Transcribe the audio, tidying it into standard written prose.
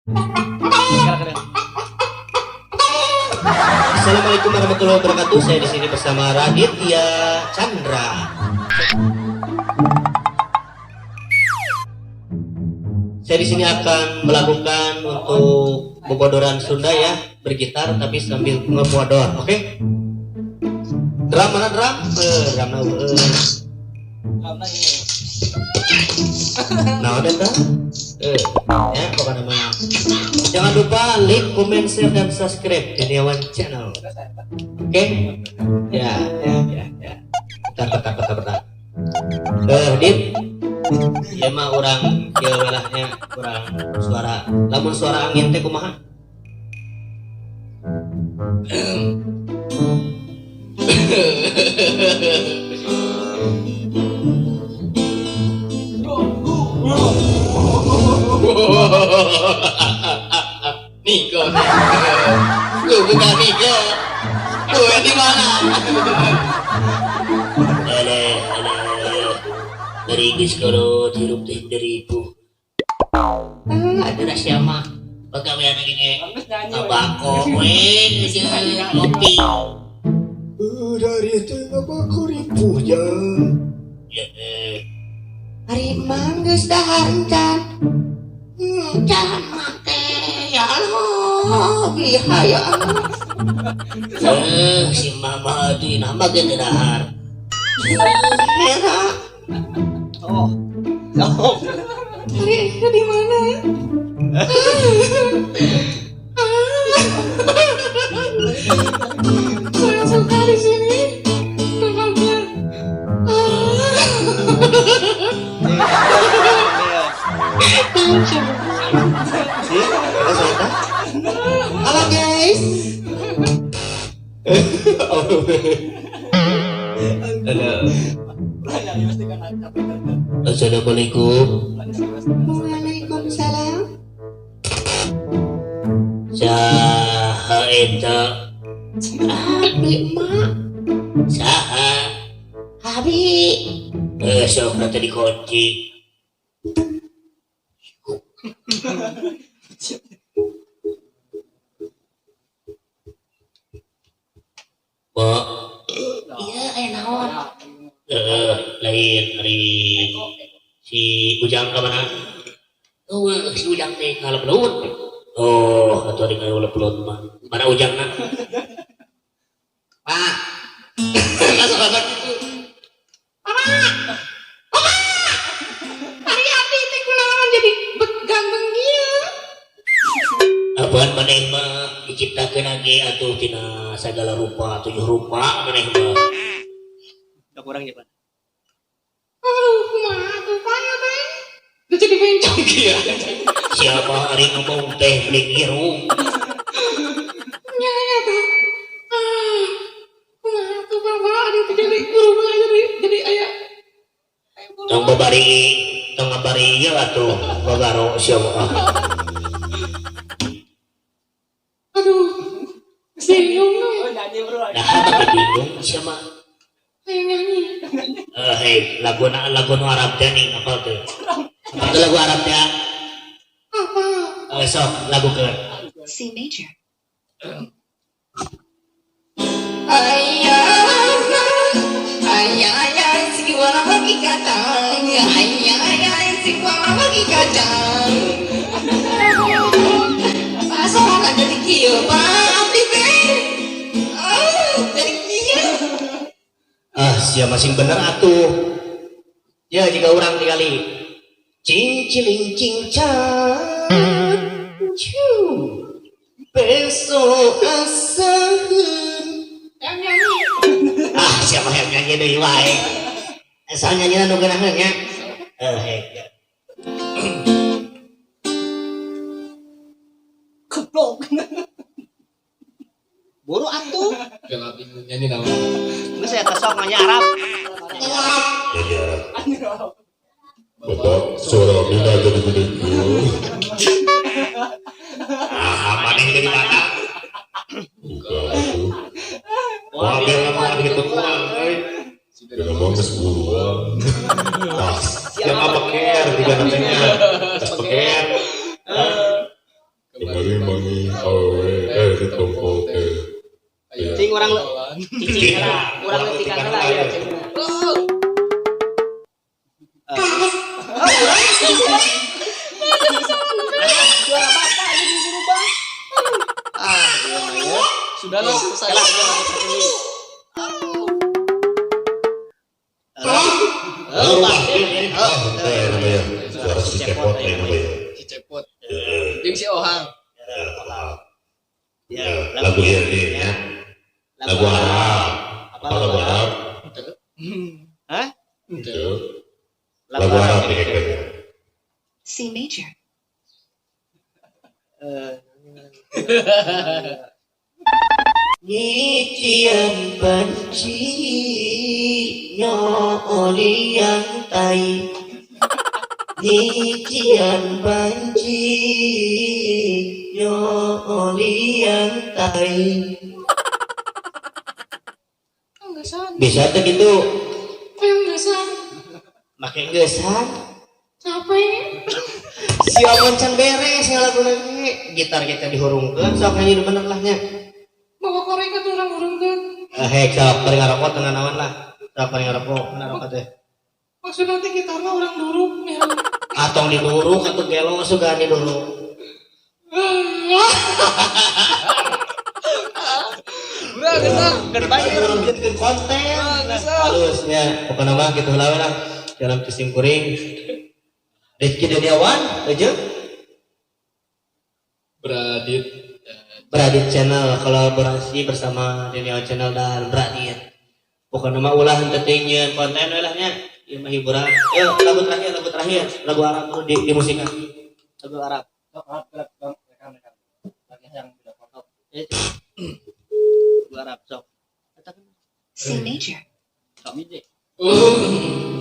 Assalamualaikum warahmatullahi wabarakatuh. Saya di sini bersama Raditya Chandra. Saya di sini akan melakukan untuk bobodoran Sunda ya, bergitar tapi sambil ngebodor, oke? Okay? Drum mana drum? Drum nah udah tuh. Ya pokoknya mah. Jangan lupa like, comment, share, dan subscribe Deniawan Channel. Oke? Okay? Ya, ya, ya, ya. Bentar. Dit. Ya mah orang kieu welahnya kurang suara. Lamun suara angin teh kumaha? Niko, lu bukan Niko, lu di mana? Ele, dari Inggris kalau hirup teh dari ibu. Ada siapa? Pegawai anak ini, ngabako, weh, ngopi. Dari itu ngabako ripuh ya. Hari mangges dahar encan, encan make ya Allah, biha ya Allah. Si mama itu nama gitu dahar. Merah. Oh, oh. Hari di mana? Saya suka di sini. Tempatnya. Halo guys. Halo. Assalamualaikum. Waalaikumsalam. Saha eta? Abi mak. Saha? Abi. Sok nanti dikunci. Pak. Iya, aya naon? Lain hari si Ujang ka mana? Oh, si Ujang teh ngalep-leut. Oh, atuh ari ngalep-leut mah. Mana Ujangna? Pak. Langsung aja gitu. Papa. Papa. Ari abi teh kunaon jadi ganteng kieu? Apaan maneh mah diciptakeun ge atuh tina sagala rupa, 7 rupa maneh mah. Udah kurang ya, Pak. Aduh, kumaha tuh Pak ya teh? Udah jadi bencong kieu. Siapa hari ngomong teh beli ngiru? Nya ya teh. Ah, kumaha tuh Bapak ari teh jadi berubah jadi aya. Tong babari ieu atuh bagaro siapa. Aduh. Bingung oh, nyanyi bro. Nah, tapi bingung siapa? Ayo nyanyi. Hey, lagu nu Arab teh nih apa tuh? Apa tuh lagu Arab teh? Apa? Sok lagu ke C major. Ayah, si wala bagi kacang. Ayah, si wala bagi kacang. Pasok kan jadi kieu, Pak. Abdi teh. Jadi kieu. Ah, sia masing bener atuh. Ya jika orang digali cing ciling cing cang ciu besok asaheun. Yang nyanyi. Ah, siapa yang nyanyi deui wae. Asal nyanyi nu geunaheun nya. Hek. Goblok. Buru atuh. Kalau bingung nyanyi naon? Geus saya sok nanya Arab. Nyanyi Arab. Bapak suara Mina jadi gede. Ah, maneh dari mana? Bukan atuh. Wah, biar ngomong gitu kurang euy. Jangan mau geus buruan. Siapa peker juga namanya. Geus peker. Kurang letikan lah ya cengna. Suara bapak jadi berubah. Ah, iya mah ya. Sudah lah selesai. Kalah dia lagu terpilih. Oh, Oh, itu ya namanya. Suara si cepot ya namanya. Si Cepot. Jeung si Ohang. Ya, Ya, lagu ini ya. Lagu Arab. Apa Apa lagu Arab? Hah? Itu. Lagu Arab nih kayaknya. C major. Eh. Nyician benci nyoliang tai. Nyician banci nyoliang tai. Enggesan. Bisa tuh gitu. Enggesan. Make enggesan. Capek. Si Omon can beres lagu lagi. Gitar kita dihurungkeun sok nyanyi bener lah nya. Bawa korek ke urang hurungkeun. Hek sok bari ngarokok tengah naon lah. Sok bari ngarokok, ngarokok teh. Maksud nanti gitarna urang duruk nih. Atong diduruk atau gelo sugan diduruk. Udah geus. Baik urang bikin konten. Halusnya pokoknya mah gitu lah lah. Dalam kesim kuring. Rizky Deniawan, aja. Beradit. Beradit Channel kolaborasi bersama Deniawan Channel dan Beradit. Pokoknya mah ulah henteu teuing konten we lah nya. Ieu mah hiburan. Lagu terakhir, lagu Arab dulu di musikan. Lagu Arab. Lagu Arab sok. C major. Sok. Oh.